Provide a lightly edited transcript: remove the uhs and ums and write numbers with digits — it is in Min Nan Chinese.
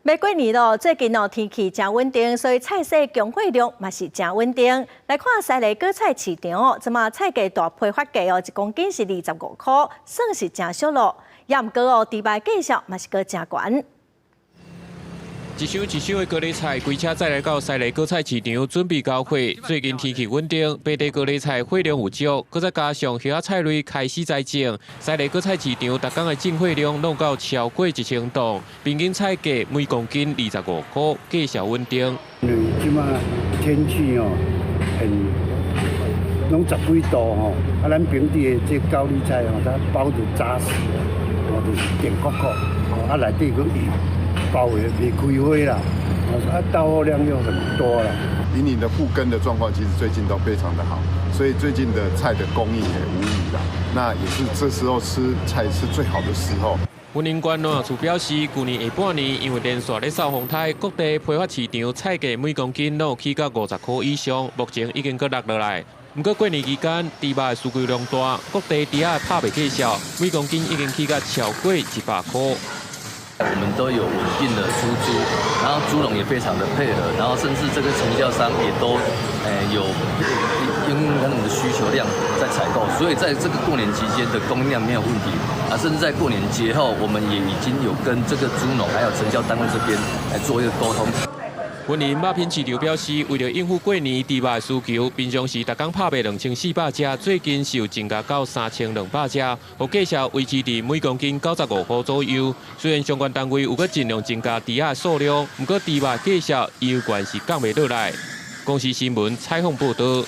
欲過年囉，最近哦天氣誠穩定，所以菜市供貨量嘛是誠穩定。來看西螺果菜市場哦，這馬菜價大批發價哦，一公斤是25箍，算是誠俗囉。也毋過哦，豬肉價數嘛是閣誠懸。一箱一箱的高麗菜，規車載來到西螺果菜市場，準備交貨。最近天氣穩定，白地高麗菜貨量有足，閣再加上葉仔菜類開始栽種，西螺果菜市場逐工的進貨量攏到超過1000噸，平均菜價每公斤25箍，價數穩定。因為這馬天氣哦，很攏十幾度吼，啊，咱平地的這高麗菜吼，它包得紮實，哦，就是甜摳摳，哦，啊內底閣油。包會袂開花啦，啊，到貨量又很多啦。雲林的復耕的狀況其實最近都非常的好，所以最近的菜的供應也無虞啦。那也是這時候吃菜是最好的時候。雲林縣農業處表示，舊年下半年因為連續咧掃風颱，各地批發市場菜價每公斤攏有起到50箍以上，目前已經閣落落來。毋過過年期間，豬肉的需求量大，各地豬仔的拍賣價數每公斤已經起到超過100箍。我們都有穩定的出豬，然後豬農也非常的配合，然後甚至這個承銷商也都有因應他們的需求量在採購，所以在這個過年期間的供應量沒有問題啊，甚至在過年節後，我們也已經有跟這個豬農還有承銷單位這邊來做一個溝通。雲林肉品市場表示，為著應付過年豬肉的需求，平常時逐工拍賣2400隻，最近是有增加到3200隻，予價數維持佇每公斤95箍左右。雖然相關單位有閣盡量增加豬仔的數量，毋過豬肉價數猶原是降袂落來。公視新聞採訪報導。